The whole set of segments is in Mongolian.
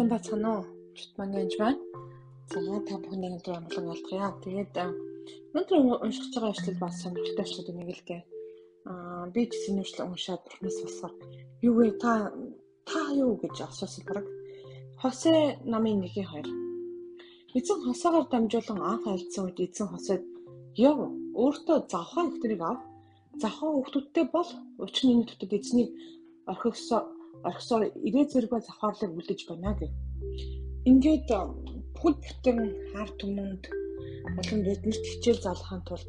Сайн байцгаана уу? Чут маань анж байна. За та бүхэнд өнөөдөр амгалан алдгая. Тэгээд өнөөдөр уншиж байгаа ишлэл бас сонирхолтой ишлүүд нэг л дээ. Би ч гэсэн ишлэл уншаад бурхнаас босгоор юу вэ та юу гэж асуусан бараг. Хосе намын 1-2. Эзэн Хосегаар дамжуулан анх айлдсан үед эзэн Хосед яв өөртөө завхаа эхнэрийг ав. Завхаа хүүхдүүдтэй бол учир нь энэ төтөд эзнийг орхисоор ирээ зэрэг завхаарлыг үлдэж байна гэв. Ингээд бүхэл бүтэн хар түмэнд болон биднэрт хичээл заалгахын тулд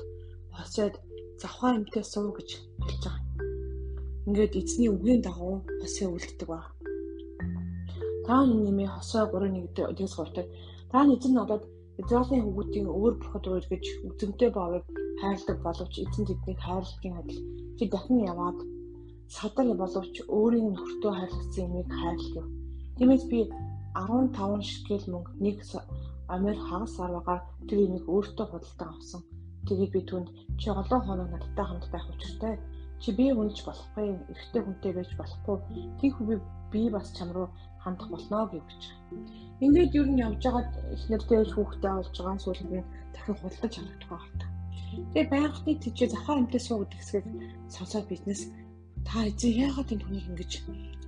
Хосед завхаа эмтэй суу гэж хэлж байгаа. Ингээд эзний үгийн дагуу Хосе үлддэг ба. Та нэмээ Хосе 3:1-ээс 3-т та эзэн надад Израилийн хүүхдийн өөр бурхад руу эргэж үзэмтэй боовыг хайрладаг боловч эзэн тэднийг хайрладгийн адил чи дахин яваад садар боловч өөрийн нөхөртөө хайрлагдсан юмыг хайрлав. Тиймээс би 15 шекел мөнгө нэг амир хагас арвагаар тэр юмыг өөртөө худалдан авсан. Тэгээд би түүнд чи олон хоног надтай хамт байх учиртай. Чи бие үнэлж болохгүй, эрэгтэй хүнтэй байж болохгүй. Тийхүү би бас чам руу хандах болно гэвч. Ингээд ер нь явж байгаа эхнэртэй хүүхдээ олж байгаа сүүлд нь дахин худалдаж авах гардаг. Тэгээ байнгын тийчээ завхаа эмтэй суу гэдэг хэсгийг сонсоод биднес та эзэн яагаад энэ хүнийг ингэж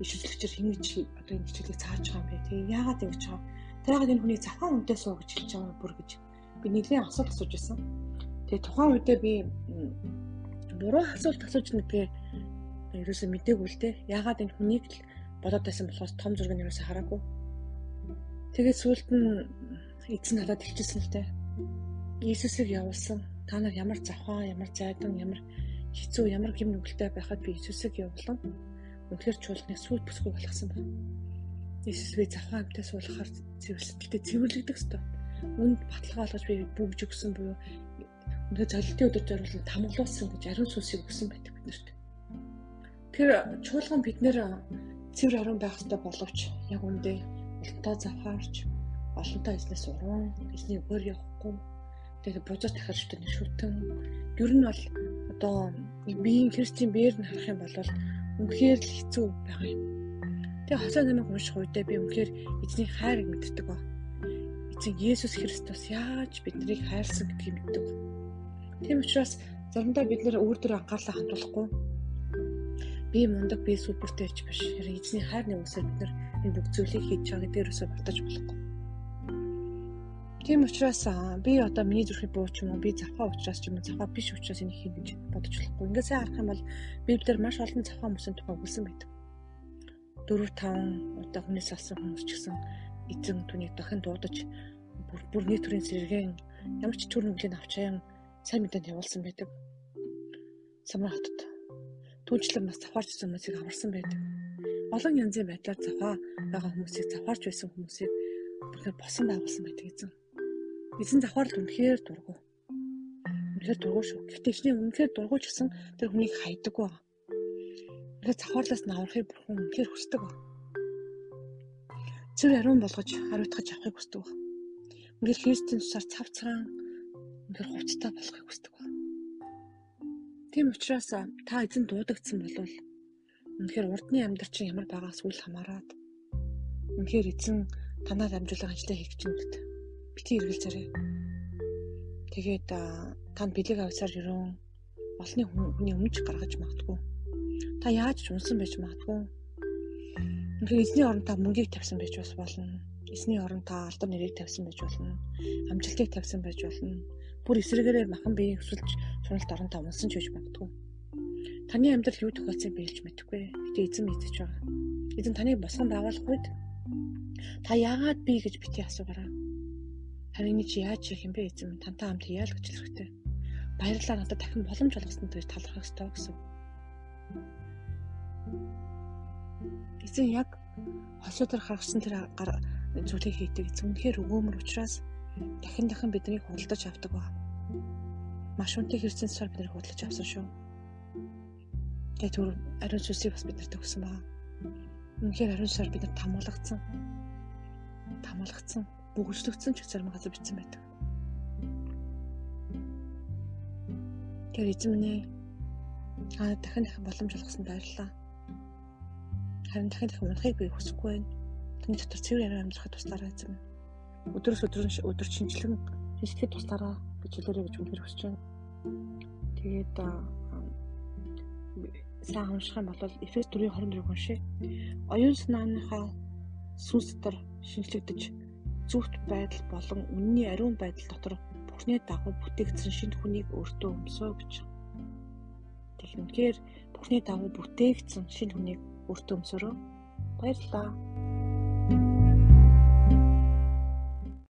ишүүлэгчээр ингэж одоо энэ хичээлийг цааж байгаа юм бэ? Тэгээ яагаад ингэж байгаа? Та яагаад энэ хүнийг завхаа үнтэй суу гэж хэлж байгаа юм бүр гэж би нэгэн асуулт асууж байсан. Тэгээ тухайн үедээ би буруу асуулт асууж нэггээ ерөөсөө мдээгүй л дээ. Яагаад энэ хүнийг л бодоод байсан болохоос том зургийг нь ерөөсөө хараагүй. Тэгээд сүүлд нь эзэн надад хэлчихсэн л дээ. Иесусыг явуулсан. Та нар ямар завхаа, ямар зайдан, ямар хэцүү, ямар гэм нүгэлтэй байхад би Иесусыг явуулан үнэхээр чуулганыг сүйт бүсгүй болгосон байна. Иесус би завхаа амьтаа суулгахаар цэвэрлэлтэй цэвэрлэгдэх ёстой. Үнд баталгаа олгож би бүгж өгсөн буюу үнэхээр золилтын өдөр зориулан тамгалуулсан гэж ариун сүнсийг өгсөн байдаг биднэрт. Тэр чуулган бид нэр цэвэр ариун байх ёстой боловч яг үндэ олонтоо завхаарч, олонтоо эзнээс уран, эзний үгээр явахгүй. Тэгээд бузар тахирчтай шүтэн. Ер нь бол одоо биеийн христийн биеэр нь харах юм бол үнэхээр л хэцүү байгаа юм. Тэгээ Хосе намайг унших үедээ би үнэхээр эзний хайрыг мэддэг ба. Эзэн Есүс Христос яаж биднийг хайрлсан гэдгийг мэддэг. Тийм учраас заримдаа бид нэр өөр дээр анхаарлаа хандуулахгүй. Би мундаг, би супертэй ч биш. Харин эзний хайр нэгүсээр бид нар энэ бүх зүйлийг хийж байгаа гэдгээр өсөө бодож болохгүй. Тийм учраас би одоо миний зүрхний буу ч юм уу, би завхаа учраас ч юм уу, завхаа биш учраас энийг хийнэ гэж бодож болохгүй. Ингээд сайн харах юм бол Библиэр маш олон завхаа хүмүүсийн тухай өгүүлсэн байдаг. 4-5 удаа хүнээс алсан хүмүүс ч гэсэн эзэн түүнийг дахин дуудаж бүр нэг төрлийн сэргээн ямар ч төр нүглийг авчаан сайн мэдээнд явуулсан байдаг. Самар хотод түүнчлэн бас завхаарч байсан хүмүүсийг аварсан байдаг. Олон янзын байдлаар завхаа байгаа хүмүүсийг завхаарч байсан хүмүүсийг үнэхээр босон байгуулсан байдаг эзэн. Эзэн завхаарл үнэхээр дургу. Үнэхээр дургу шүү. Гэхдээ эзний үнэхээр дургу ч гэсэн тэр хүнийг хайдаггүй байгаа. Үнэхээр завхаарлаас нь аврахыг бурхан үнэхээр хүсдэг ба. Цэвэр ариун болгож хариуцгаж авахыг хүсдэг ба. Үнэхээр Христийн тусаар цав цагаан үнэхээр хувцтай болохыг хүсдэг ба. Тийм учраас та эзэн дуудагдсан болвол үнэхээр урдны амьдрал чинь ямар байгаас үл хамааран үнэхээр эзэн танаар дамжуулан ажлаа хийх чинь гэдэгт бити эргэлзээрэй. Тэгээд танд бэлэг авсаар ерөөн олонний хүний өмч гаргаж магадгүй. Та яаж ч унсан байж магадгүй. Үнэхээр эзний оронд та мөнгийг тавьсан байж бас болно. Эзний оронд та алдар нэрийг тавьсан байж болно. Амжилтыг тавьсан байж болно. Бүр эсрэгээрээ махан биеийн өсөлж шуналт орон та унсан ч байж магадгүй. Таны амьдрал юу тохиолдсыг би хэлж мэдэхгүй. Гэтэ эзэн мэдэж байгаа. Эзэн таныг босгон байгуулах үед та яагаад би гэж бити асуугаарай. Харин энэ чи яаж хийх юм бэ эзэн? Тантай хамт хийя л гэж хэлэхтэй. Баярлалаа надад дахин боломж олгосон дээр талархах ёстой гэсэн. Эзэн яг Хосео дээр гаргасан тэр зүйлийг хийдэг. Эзэн үнэхээр өгөөмөр учраас дахин дахин биднийг худалдаж авдаг ба. Маш үнэтэй Христийн цусаар биднийг худалдаж авсан шүү. Тэгээд түр ариун сүнсийг бас биднэрт өгсөн ба. Үнэхээр ариун сүнсээр бид нар тамгалагдсан. Тамгалагдсан, бүгжлэгдсэн ч зарим газар бичсэн байдаг. Тэр эзэн минь ээ дахин дахин боломж олгосон баярлалаа. Харин дахин дахин унахыг би хүсэхгүй байна. Таны дотор цэвэр ариун амьдрахад туслаарай эзэн минь. Өдрөөс өдөр шинжлэн шинжлэхэд туслаарай гэж хэлээрэй гэж үнэхээр хүсэж байна. Тэгээд сайн унших юм бол Эфес 4:24 уншъя. Оюун санааныхаа сүнс дотор шинжлэгдэж зөвхт байдал болон үнний ариун байдал дотор Бурхны дагуу бүтээгдсэн шинэ хүнийг өөртөө өмсөө гэж. Тэгэхээр үнэхээр Бурхны дагуу бүтээгдсэн шинэ хүнийг өөртөө өмсөрөө. Баярлалаа.